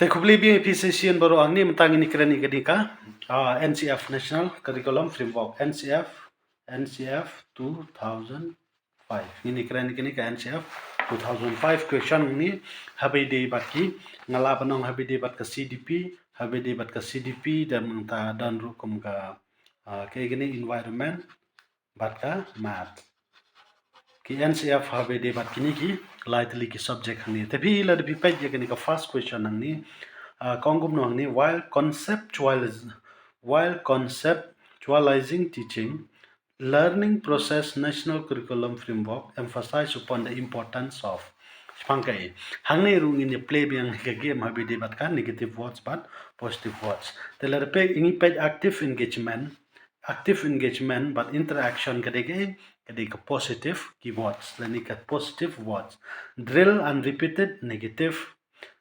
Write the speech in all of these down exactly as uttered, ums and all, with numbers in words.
Te khublei biang ïa phi shisien baroh hangne. Mynta ngin ïakren ïa kane ka, ah, N C F, National Curriculum Framework, N C F, N C F two thousand five. Ngin ïakren ïa kane ka N C F two thousand five question hangne, haba ïadei bad ki, nga lah ban ong haba ïadei bad ka C D P, haba ïadei bad ka C D P, da mynta don ruh kum ka, ah, ka kane environment bad ka math. Ki N C F haba ïadei bad kine ki lai tylli ki subject hangne. Te phi lada phi peit ïa kane ka first question hangne, ah, ka ong kumno hangne, while conceptualiz-, while conceptualizing teaching, learning process National Curriculum Framework emphasize upon the importance of. Shaphang kaei? Hangne ruh ngin ïa play biang ka game haba ïadei bad ka negative words bad positive words. Te lada phi ngi peit active engagement, active engagement bad interaction ka dei kaei? Ka dei ka positive keywords, lane ka positive words. Drill and repeated, negative.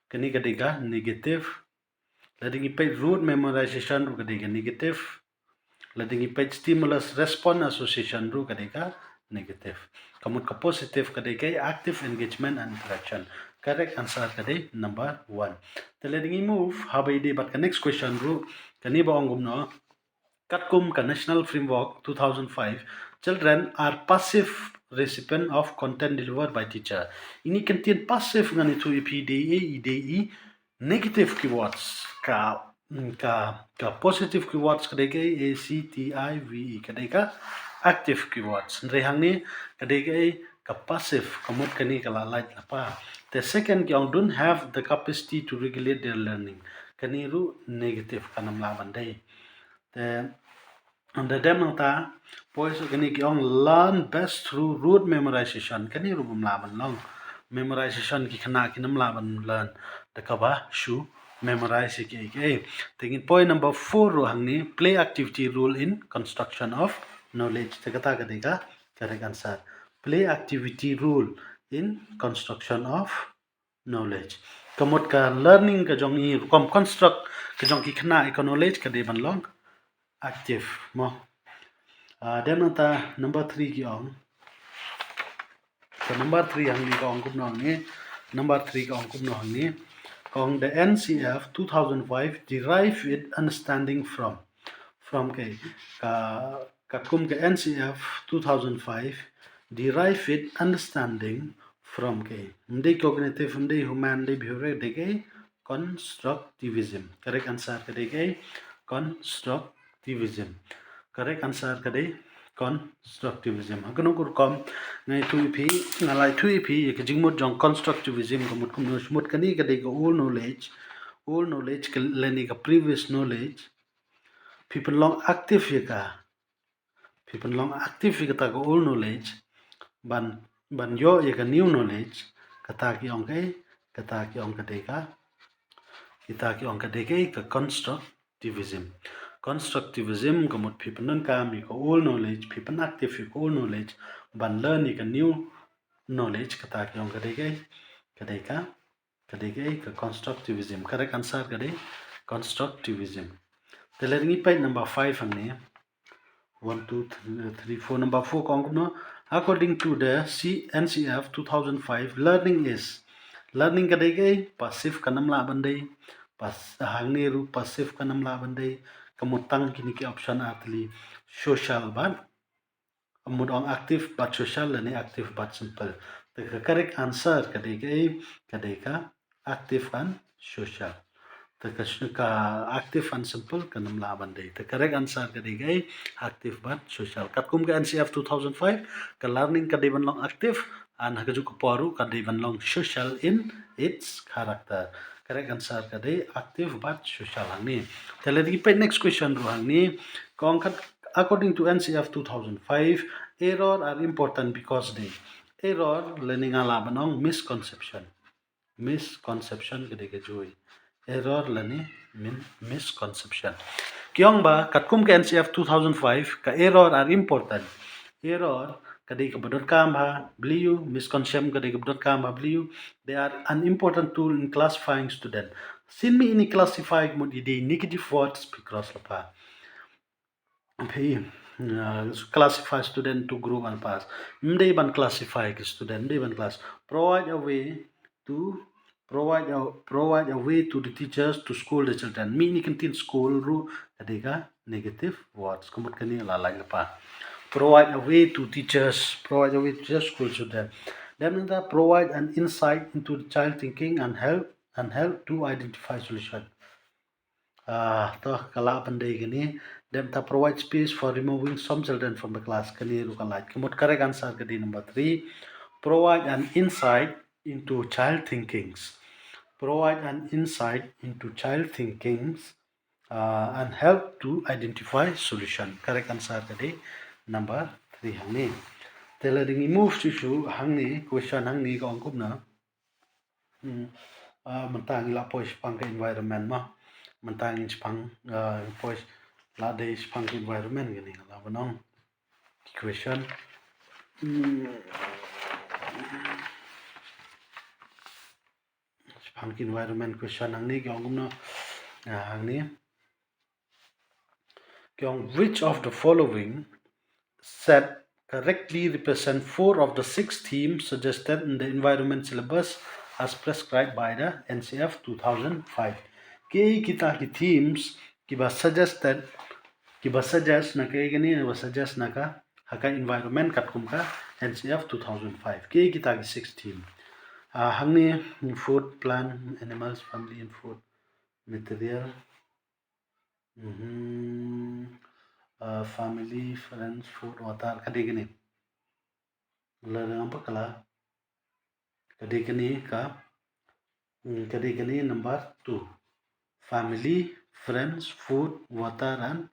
Kane ka dei ka negative. Lada ngi peit rote memorization ruh ka dei ka negative. Lada ngi peit stimulus response association ruh ka dei ka negative. Ka mut ka positive ka dei ka active engagement and interaction. Correct answer ka dei number one. Te lada ngi move, haba ïadei bad ka next question ruh, kane ba ong kumno, katkum ka National Framework two thousand five, children are passive recipient of content delivered by teacher. Ine i kyntien passive ngan ïathuh ïa phi, i dei i, i dei i negative keywords. Ka, ka, ka positive keywords ka dei kaei? A C T I V E, ka dei ka active keywords. Hynrei hangne ka dei kaei? Ka passive, ka mut kane ka la lait lypa. Te second ki ong don't have the capacity to regulate their learning. Kane ruh negative, kan ym lah ban dei. Te ynda dep nangta, poi sha kane ki ong learn best through rote memorization. Kane ruh ym lah ban long. Memorization ki khynnah kin ym lah ban learn da kaba shu memorize ïa kiei kiei. Te ngin poi number four ruh hangne, play activity role in construction of knowledge. Te kata ka dei ka correct answer. Play activity role in construction of knowledge. Ka mut ka learning ka jong i, rukom construct ka jong ki khynnah ïa ka knowledge ka dei ban long active mo. Ah, then nangta number three ki ong. Ka number three hangne ka ong kumno hangne. Number three ka ong kumno hangne. Ka ong the N C F two thousand five derive its understanding from. From kaei? Ka, katkum ka N C F two thousand five, derive its understanding from kaei? Ym dei cognitive, ym dei human, ym dei behavioral, dei kaei? Constructivism. Correct answer ka dei kaei? Constructivism. Correct answer ka dei constructivism. Ha kano ka rukom, nga ïathuh ïa phi, nga la ïathuh ïa phi ïa ka jingmut jong constructivism, ka mut kumno, ka mut kane ka dei ka old knowledge, old knowledge ka lane ka previous knowledge. Phi pynlong active ïa ka. Phi pynlong active ïa kata ka old knowledge ban, ban ïoh ïa ka new knowledge. Kata ki ong kaei? Kata ki ong ka dei ka, kita ki ong ka dei kaei? Ka constructivism. Constructivism ka mut phi pyndonkam ïa ka old knowledge, phi pynactive ïa ka old knowledge ban learn ïa ka new knowledge. Kata ki ong ka dei kaei? Ka dei ka Ka dei kaei? Ka constructivism. Correct answer ka dei constructivism. Te lada ngi peit number five hangne. One, two, three, four. Number four ka ong kumno? According to the C-, N C F two thousand five, learning is. Learning ka dei kaei? Passive, kan ym lah ban dei. Pas-, hangne ruh passive, kan ym lah ban dei. Ka mut tang kine ki option ar tylli, social bad, mut ong active bad social lane active bad simple. Te ka correct answer ka dei kaei? Ka dei ka active and social. Te ka, ka active and simple kan ym lah ban dei. Te correct answer ka dei kaei? Active bad social. Katkum ka N C F two thousand five, ka learning ka dei ban long active, and ha kajuh ka por ruh ka dei ban long social in its character. Correct answer ka dei active bad social hangne. Te lada ngi peit next question ruh hangne. Ka ong kat, according to N C F two thousand five, error are important because they. Error lane nga lah ban ong misconception. Misconception ka dei ka jui. Error lane min-, misconception. Ki ong ba katkum ka N C F two thousand five, ka error are important. Error ka dei kaba donkam ha bliu, misconception ka dei kaba donkam ha bliu. They are an important tool in classifying student. Sien mih ine i classify ka mut i dei negative words, phi cross lypa. Phi, uh, classify student to group and pass. Ym dei ban classify ki student, ym dei ban class. Provide a way to Provide a, provide a way to the teachers to school the children. Mih na ki ktien school ruh ka dei ka negative words. Ka mut kane la lait lypa. Provide a way to teachers. Provide a way to teachers school children. Dep nangta provide an insight into the child thinking and help and help to identify solution. Ah, to ka lah ban dei kane. Dep nangta provide space for removing some children from the class. Kane ruh ka lait. Ka mut correct answer ka dei number three. Provide an insight into child thinkings. Provide an insight into child thinkings, uh, and help to identify solution. Correct answer ka dei number three hangne. Te lada ngi move shuh shuh hangne, question hangne ka ong kumno. Hmm. Ah, mynta ngi la poi shaphang ka environment mo. Mynta ngi shaphang, ah, poi la dei shaphang ka environment kane la ban ong. Ki question. Hmm. Shaphang ki environment question hangne ki ong kumno. Ah, hangne. Ki ong, which of the following set correctly represent four of the six themes suggested in the environment syllabus as prescribed by the N C F two thousand five? Kiei kita ki themes kiba suggested, kiba suggest na ka, kiei kine kiba suggest na ka, ha ka environment katkum ka N C F two thousand five? Kiei kita ki six theme? Ah, hangne, food, plant, animals, family and food, material. Mhm. Ah, family, friends, food, water, ka dei kane. La dang apa kala? Ka dei kane ka, hmm, ka dei kane number two. Family, friends, food, water and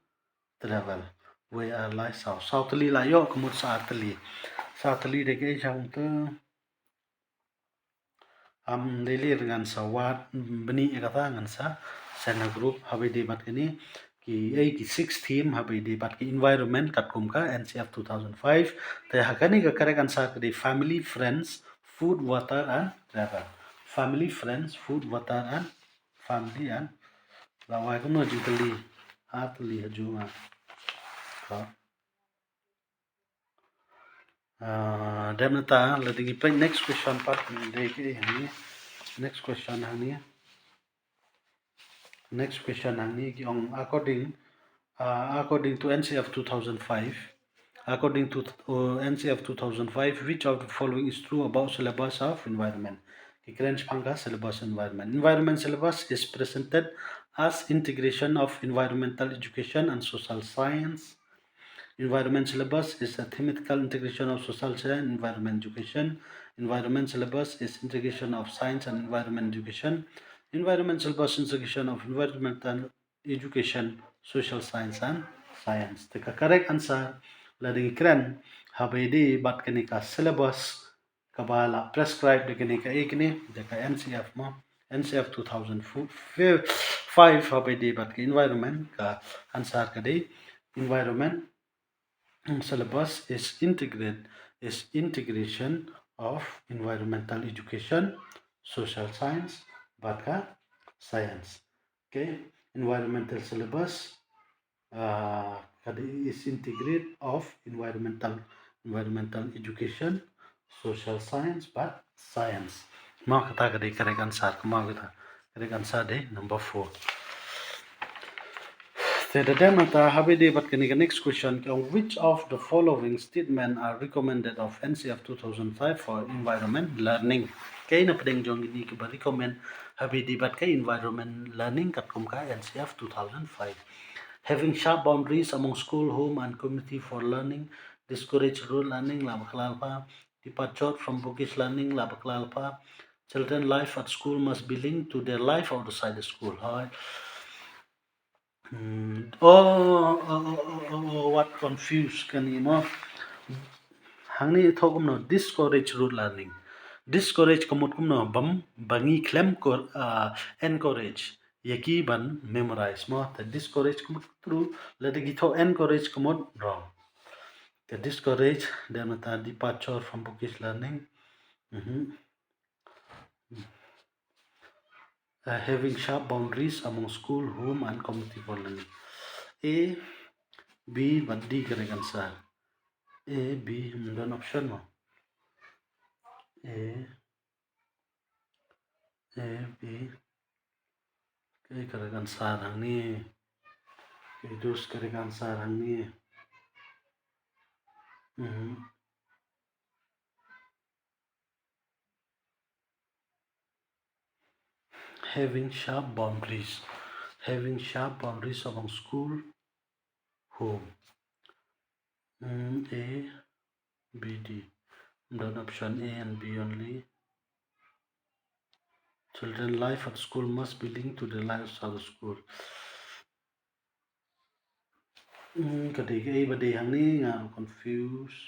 travel. Where are lies saw? Saw tylli la ïoh, ka mut sa ar tylli. Sa ar tylli dei kaei shang te. Am dei lei ngan sa wad bniah ïa kata, ngan sa send ha group. Haba ïadei bad kane, kiei ki six theme haba ïadei bad ki environment katkum ka N C F two thousand five. Te ha kane ka correct answer ka dei family, friends, food, water and travel. Family, friends, food, water and family and, la wai kumno jingkylli. Ar tylli ha jong nga. Ka Ah, dep nangta, la dang ïa peit next question pat, dei kaei hangne. Next question hangne. Next question hangne ki ong, according, ah, according to N C F two thousand five, according to, uh, N C F two thousand five, which of the following is true about syllabus of environment? Ki kren shaphang ka syllabus environment. Environment syllabus is presented as integration of environmental education and social science. Environment syllabus is a thematical integration of social science and environment education. Environment syllabus is integration of science and environment education. Environment syllabus integration of environmental education, social science and science. Te ka correct answer, la dang ïa kren haba ïadei bad kane ka syllabus kaba la prescribe da kane kaei kane, da ka N C F mo, N C F two thousand five, haba ïadei bad ka environment, ka answer ka dei environment syllabus is integrate, is integration of environmental education, social science bad ka science. Okay, environmental syllabus, ah, ka dei is integrate of environmental, environmental education, social science bad science. Mo kata ka dei correct answer, mo kata correct answer dei number four. Te da dep nangta haba ïadei bad kane ka next question ki ong, which of the following statement are recommended of N C F two thousand five for environment learning? Kaei na pdeng jong kine kiba recommend haba ïadei bad ka environment learning katkum ka N C F two thousand five? Having sharp boundaries among school, home and community for learning, discourage rote learning, la bakla lypa, departure from bookish learning, la bakla lypa, children life at school must be linked to their life outside the school. Hooid. Hmm. Oh, oh, oh, oh, oh, oh, what confuse kane mo. Hangne thoh kumno, discourage rote learning. Discourage ka mut kumno, bam, ba ngi khlem kor, ah, encourage ïa ki ban memorize mo. Te discourage ka mut true, lada ki thoh encourage ka mut wrong. Te discourage, dep nangta departure from bookish learning. Mhm. Uh, having sharp boundaries among school, home and community for learning. A, B bad D correct answer. A, B, hmm, don option mo. A, A, B. Kaei ka correct answer hangne? Kaei ka correct answer hangne? Mhm. Having sharp boundaries. Having sharp boundaries among school, home. Mm, A, B, D. Ym don option A and B only. Children life at school must be linked to the lives of the school. Mm, ka dei kaei ba dei hangne, nga confuse.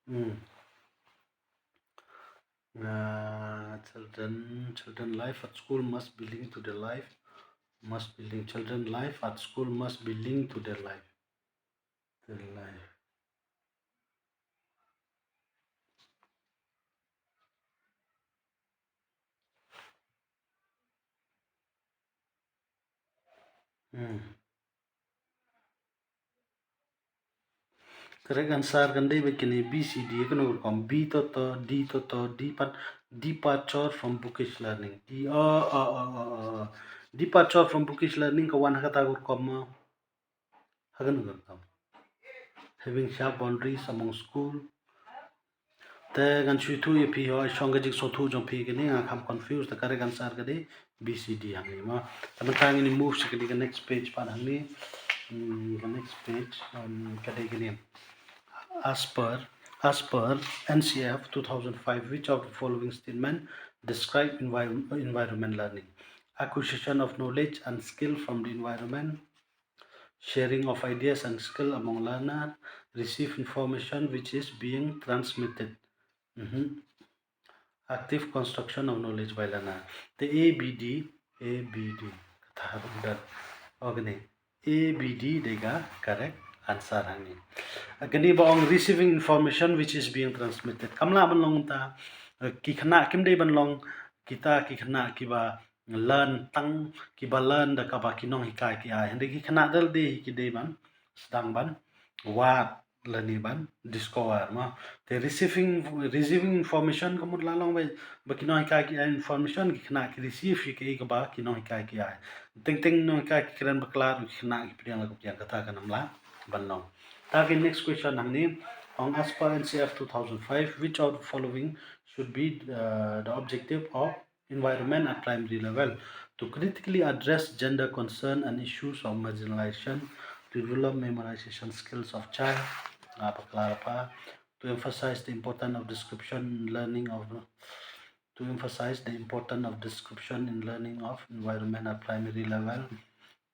Mm. Nga children, children life at school must be linked to the life. Must be linked. Children life at school must be linked to their life. Their life. Hmm. Correct answer kan dei ba kine B C D, kano rukom? B to to, D to to, D pat, departure from bookish learning. D, oh, oh, oh, oh, oh. Departure from bookish learning ka wan ha kata ka rukom mo? Ha kano ka rukom? Having sharp boundaries among school. Te ngan shu ïathuh ïa phi ho, shong ka jingsngewthuh jong phi kane, nga kham confuse, te ka correct answer ka dei B C D hangne mo. Te mynta ngin move sha kane ka next page pat hangne. Hmm, ka next page, um, ka dei kane. As per, as per N C F two thousand five, which of the following statement describe envir-, environment learning? Acquisition of knowledge and skill from the environment, sharing of ideas and skill among learner, receive information which is being transmitted. Mhm. Active construction of knowledge by learner. Te A B D, A B D. Kata ha rudan. Okay. A B D dei ka correct answer hangne. Kane ba ong receiving information which is being transmitted. Kam lah ban long ta, eh, ki khynnah kim dei ban long kita ki khynnah kiba learn tang, kiba learn da kaba ki nonghikai ki ai. Hynrei ki khynnah da lade hi ki dei ban sdang ban wad lane ban discover mo. Te receiving, receiving information ka mut la long ba, ba ki nonghikai ki ai information, ki khynnah ki receive ïa kaei kaba ki nonghikai ki ai. Teng teng nonghikai ki kren bakla ruh ki khynnah ki pdiang la ka pdiang, kata kan ym lah ban long. Ta ka next question hangne, ong as per N C F two thousand five, which of the following should be, uh, the objective of environment at primary level? To critically address gender concern and issues of marginalization, to develop memorization skills of child, ah, bakla pa, to emphasize the importance of description learning of, to emphasize the importance of description in learning of environment at primary level,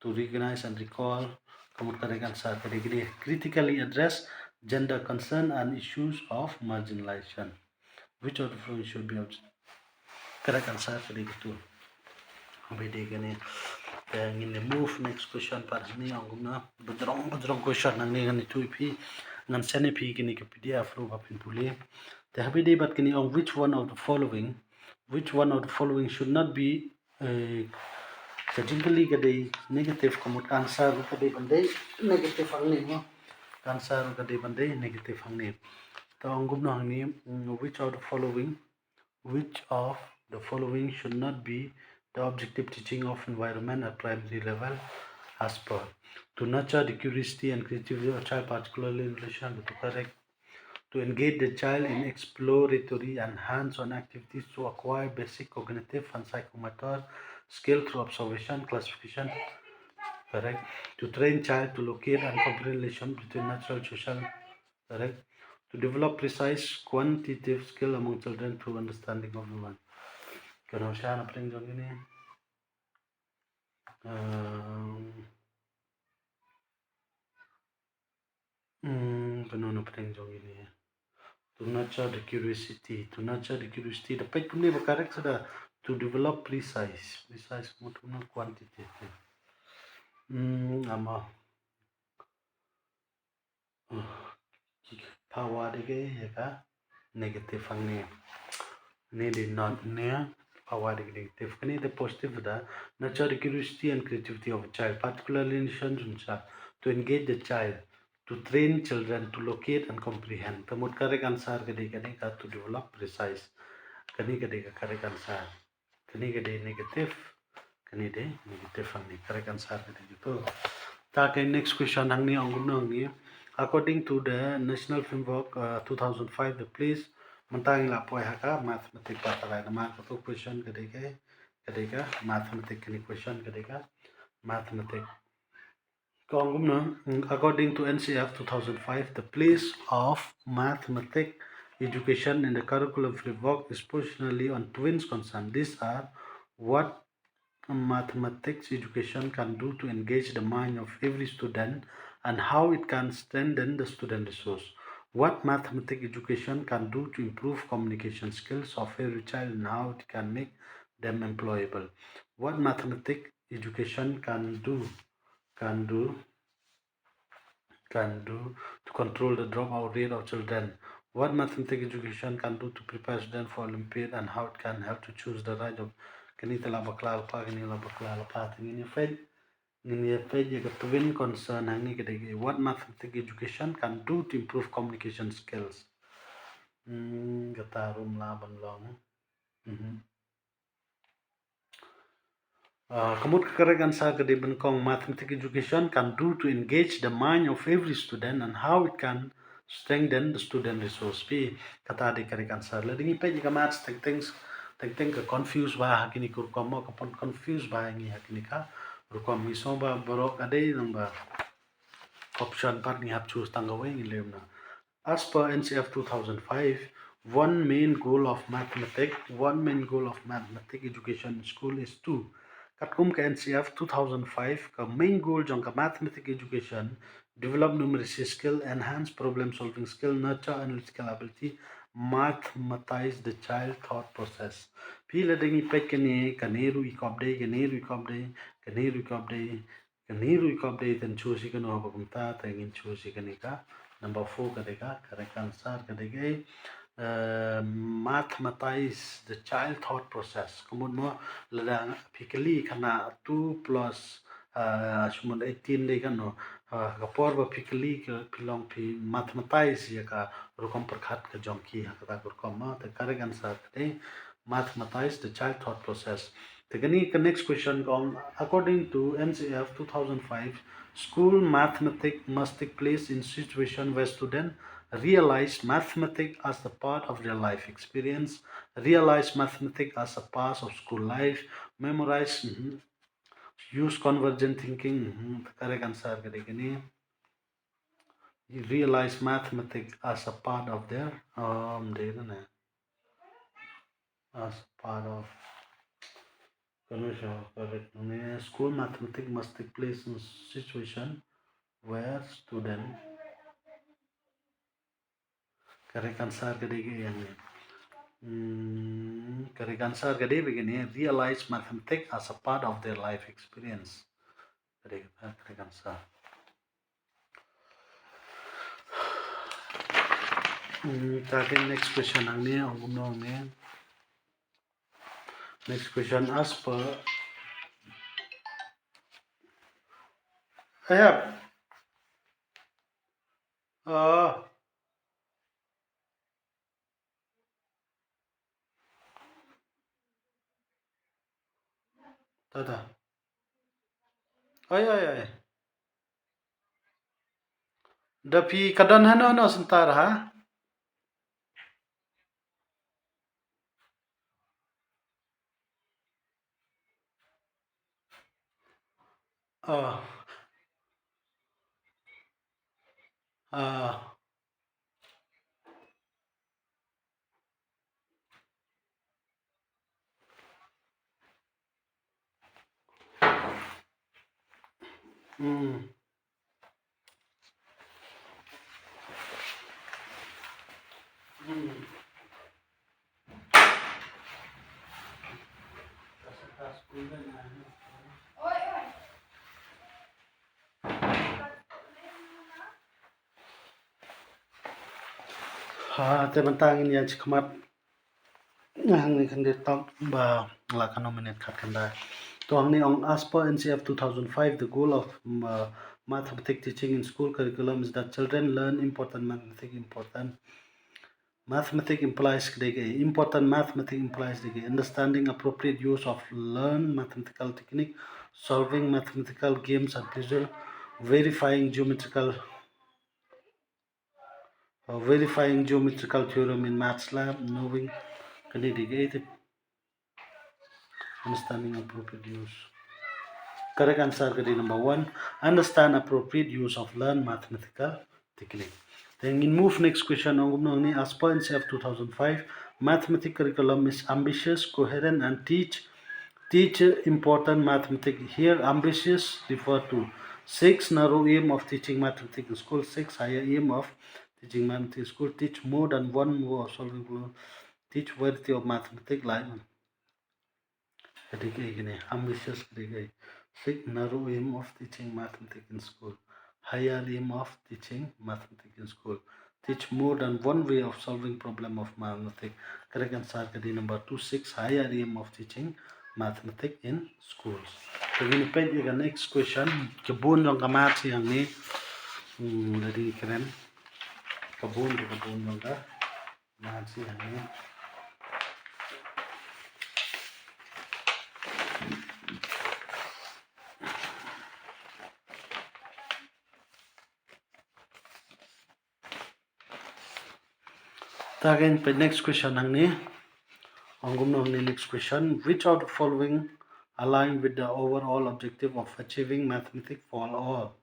to recognize and recall, ka mut ka correct answer ka dei kane, critically address gender concern and issues of marginalization. Which of the following should be obj-, correct answer ka dei katu. Haba dei kane. Te ngin move next question pat hangne, ong kumno. Ba jrong, ba jrong question hangne ngan ïathuh ïa phi. Ngan send ïa phi kane ka P D F ruh ba phin pule. Te haba dei bad kane ong which one of the following, which one of the following should not be, eh, ka jingkylli ka dei negative, ka mut ka answer ruh ka dei ban dei negative hangne mo. Ka answer ruh ka dei ban dei negative hangne. Te ong kumno hangne, mm, which of the following, which of the following should not be the objective teaching of environment at primary level as per? To nurture the curiosity and creativity of child, particularly in relation to, correct. To engage the child in exploratory and hands-on activities to acquire basic cognitive and psychomotor skill through observation, classification, correct. To train child to locate and comprehend relation between natural, social, correct. To develop precise quantitative skill among children through understanding of the world. Kano sha na pdeng jong kine? Um, Hmm, kano na pdeng jong kine? To nurture the curiosity. To nurture the curiosity. Da peit kumne ba correct sa da. To develop precise. Precise kumno, kumno, quantitative. Hmm, ama. Oh, ki power de ke ya ka negative hangne. Ne de not ne, power de negative. Kane de positive da, nurture the curiosity and creativity of a child, particularly in children, to engage the child, to train children to locate and comprehend. Ka mut correct answer ka dei, ka dei ka to develop precise. Kane ka dei ka correct answer. Kane ka dei negative. Kane dei negative hangne. Correct answer ka dei katu. Ta ka next question hangne ong kumno hangne. According to the National Framework, uh, two thousand five, the place, mynta ngi la poi ha ka mathematics ba trai namar katu question ka dei ka, ka dei ka mathematics, kane question ka dei ka mathematics. Ka ong kumno, according to N C F two thousand five, the place of mathematics education in the curriculum framework is positionally on twins concern. These are what mathematics education can do to engage the mind of every student and how it can strengthen the student resource. What mathematics education can do to improve communication skills of every child and how it can make them employable. What mathematics education can do, can do, can do to control the dropout rate of children. What mathematics education can do to prepare students for Olympiad and how it can help to choose the right of, kane te la bakla lypa, kane la bakla lypa, te ngin ïa peit, ngin ïa peit ïa ka twin concern hangne ka dei ka, what mathematics education can do to improve communication skills. Hmm, kata ruh ym lah ban long. Mhm. Ah, ka mut ka correct answer ka dei ba nyngkong, mathematics education can do to engage the mind of every student and how it can strengthen the student resource. Phi, kata dei correct answer. Lada ngi peit ïa ka maths teng teng, teng teng ka confuse bha ha kine ki rukom mo, ka pynconfuse bha ïa ngi ha kine ki rukom. Ngi sngew ba baroh ka dei nang ba option pat ngi hap choose tang kawei, ngi leh kumno. As per N C F two thousand five, one main goal of mathematics, one main goal of mathematics education in school is to. Katkum ka N C F two thousand five, ka main goal jong ka mathematics education, develop numeracy skill, enhance problem solving skill, nurture analytical ability, mathematize the child thought process. Phi, lada ngi peit kane, kane ruh i kop dei, kane ruh i kop dei, kane ruh i kop dei, kane ruh i kop dei, te ngin choose ïa kano ba kumta, te ngin choose ïa kane ka number four ka dei ka correct answer ka dei ka, eh, mathematize the child thought process. Ka mut mo, lada phi kylli kane two plus, eh, shu mut eighteen dei kano, eh, ka por ba phi kylli ka phi long phi mathematize ïa ka rukom pyrkhat ka jong ki ha kata ka rukom mo, te correct answer ka dei mathematize the child thought process. Te kane ka next question ka ong, according to N C F two thousand five, school mathematics must take place in situation where student realize mathematics as a part of their life experience, realize mathematics as a part of school life, memorize, mhm, use convergent thinking, mhm, correct answer ka dei kane. Realize mathematics as a part of their, um, dei kane. As part of, kane sha correct ne, school mathematics must take place in situation where student. Correct answer ka dei ka ïa ne. Hmm, correct answer ka dei ba kane, realize mathematics as a part of their life experience. Ka dei ka correct answer. Hmm, ta ka next question hangne, ong kumno hangne. Next question, as per, I have, uh, Tata. Ai, ai, ai. Da phi ka don hano hano syntar ha? Ah. Ah. Hmm. Hmm. Ha, te mynta ngin ïa shim khmat. Hangne kan dei tok ba la kano minit khat kan dei. To hangne ong, as per N C F two thousand five, the goal of, um, uh, mathematics teaching in school curriculum is that children learn important mathematics, important Mathematics implies ka dei kaei? Important mathematics implies ka dei kaei? Understanding appropriate use of learn mathematical technique, solving mathematical games and puzzle, verifying geometrical, uh, verifying geometrical theorem in maths lab, knowing, ka dei kaei? Understanding appropriate use. Correct answer ka dei number one. Understand appropriate use of learn mathematical technique. Then ngin move next question. Ong kumno hangne, as per N C F two thousand five, mathematics curriculum is ambitious, coherent and teach teach important mathematics. Here ambitious refer to six, narrow aim of teaching mathematics in school. Six, higher aim of teaching mathematics in school. Teach more than one way of solving problem. Teach variety of mathematics like ka dei kaei kane? Ambitious ka dei kaei? Six, narrow aim of teaching mathematics in school. Higher aim of teaching mathematics in school. Teach more than one way of solving problem of mathematics. Correct answer ka dei number two, six, higher aim of teaching mathematics in schools. Te ngin peit ïa ka next question. Ka bun jong ka maths hangne. Hmm, la dei kren. Ka bun, ka bun jong ka maths hangne. Ta ka, next question hangne. Ong kumno hangne next question. Which of the following align with the overall objective of achieving mathematics for all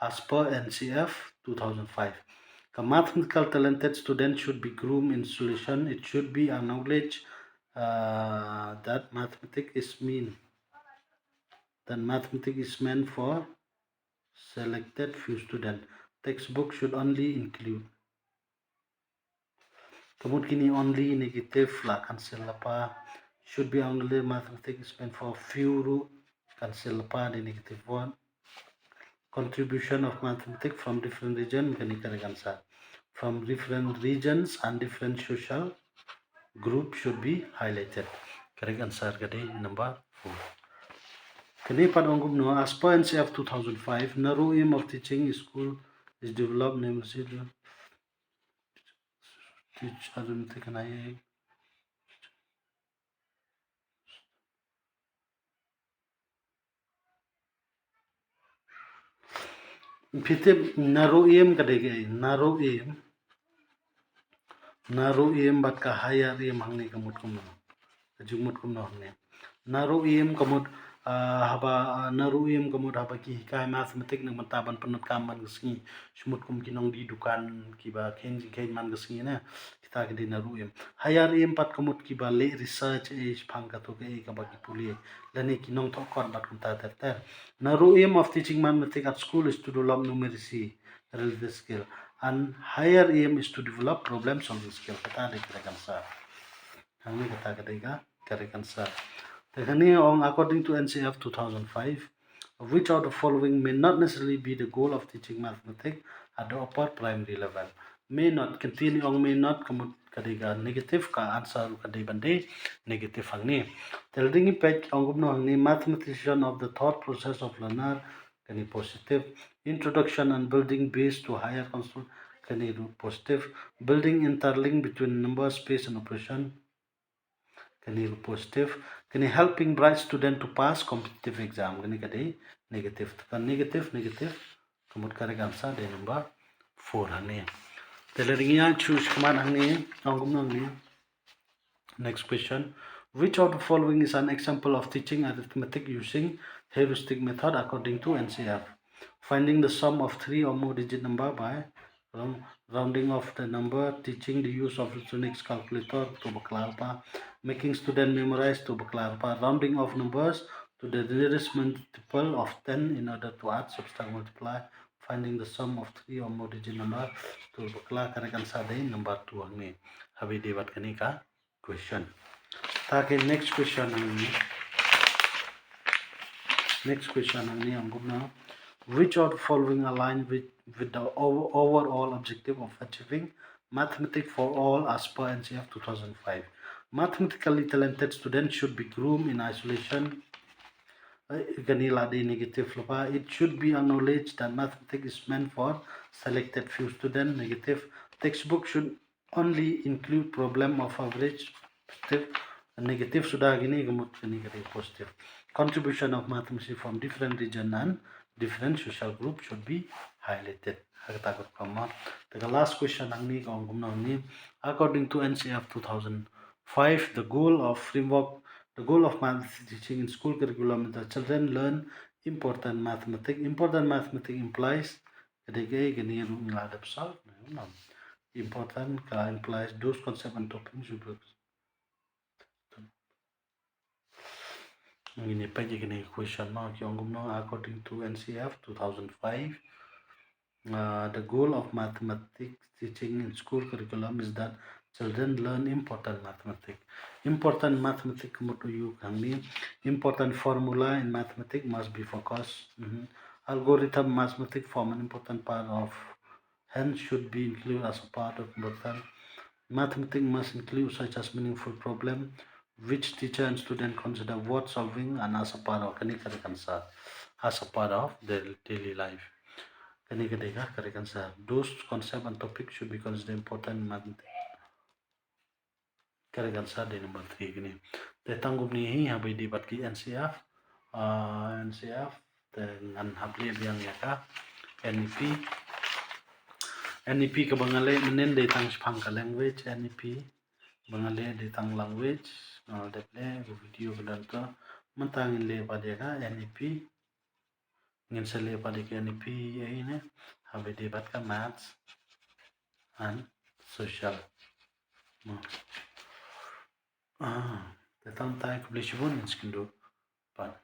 as per N C F two thousand five? Ka mathematical talented student should be groomed in solution. It should be acknowledged, uh, that mathematics is mean, that mathematics is meant for selected few student. Textbook should only include. Ka mut kine only negative la cancel lypa. Should be only mathematics is meant for few ruh, cancel lypa, the negative one. Contribution of mathematics from different region, kane correct answer. From different regions and different social group should be highlighted. Correct answer ka dei number four. Kane pat ong kumno, as per N C F two thousand five, narrow aim of teaching school is developed, namely teach arithmetic and I A. Phi tip narrow aim ka dei kaei? Narrow aim, narrow aim bad ka higher aim hangne ka mut kumno? Ka jingmut kumno hangne? Narrow aim ka mut, ah, haba, ah, narrow aim ka mut haba ki hikai mathematics na ka bynta ban pyndonkam man ka sngi. Shu mut kum ki nongdie dukan kiba kheiñ jingkheiñ man ka sngi ne. Kita ki dei narrow aim. Higher aim pat ka mut kiba leh research, eh, shaphang kato kaei kaba ki pule. Lane ki nongthoh kot bad kumta ter ter. Narrow aim of teaching mathematics at school is to develop numeracy related skill. And higher aim is to develop problem solving skill. Kata dei correct answer. Hangne kata ka dei ka correct answer. Te kane ong according to N C F two thousand five, which of the following may not necessarily be the goal of teaching mathematics at the upper primary level? May not, ka ktien ong may not ka mut ka dei ka negative, ka answer ka dei ban dei negative hangne. Te lada ngi peit ong kumno hangne, mathematician of the thought process of learner, kane positive. Introduction and building base to higher construct, kane ruh positive. Building interlink between number, space and operation, kane ruh positive. Kane helping bright student to pass competitive exam, kane ka dei negative. Ka negative, negative, ka mut correct answer dei number four hangne. Te lada ngi ïa choose khmat hangne, ong kumno hangne. Next question. Which of the following is an example of teaching arithmetic using heuristic method according to N C F? Finding the sum of three or more digit number by round-, rounding off the number, teaching the use of electronics calculator, to bakla lypa, making student memorize, to bakla lypa, rounding off numbers to the nearest multiple of ten in order to add, subtract, multiply, finding the sum of three or more digit number, to bakla, correct answer dei number two hangne. Haba dei bad kane ka question. Ta ka next question hangne. Next question hangne ong kumno. Which of the following align with, with the over-, overall objective of achieving mathematics for all as per N C F two thousand five? Mathematically talented students should be groomed in isolation. Eh, kane la dei negative lypa. It should be acknowledged that mathematics is meant for selected few students, negative. Textbook should only include problem of average positive, negative suda kine ka mut kane ka positive. Contribution of mathematics from different region and different social group should be highlighted. Ha kata ka rukom ma. Te ka last question hangne ka ong kumno hangne. According to N C F two thousand five, the goal of framework, the goal of mathematics teaching in school curriculum is that children learn important mathematics. Important mathematics implies ka dei ka, ka ni ruh ngi la dep sa, important ka implies those concept and topics you will. Ngin ïa peit ïa kane ka question ma, ki ong kumno, according to N C F two thousand five, uh, the goal of mathematics teaching in school curriculum is that children learn important mathematics. Important mathematics ka mut ïa ka hangne, important formula in mathematics must be focused. Mhm. Algorithm mathematics form an important part of, hence should be included as a part of important. Mathematics must include such as meaningful problem which teacher and student consider worth solving and as a part of, kane ka dei ka answer, as a part of their daily life. Kane ka dei ka, ka dei ka answer. Those concept and topic should be considered important in mathematics. Ka dei ka answer dei number three kane. Te tang kumne hi haba ïadei bad ki N C F, ah, N C F, te ngan hap leh biang ïa ka N E P. N E P kaba nga leh mynnin dei tang shaphang ka language, N E P. Ba nga leh dei tang language, nga dep leh ka video ka don to. Mynta ngin leh pat ïa ka N E P. Ngin sa leh pat ïa ka N E P ïa ine, haba ïadei bad ka maths and social. Ah, te tang tai, khublei shibun, ngin sa ïakynduh pat.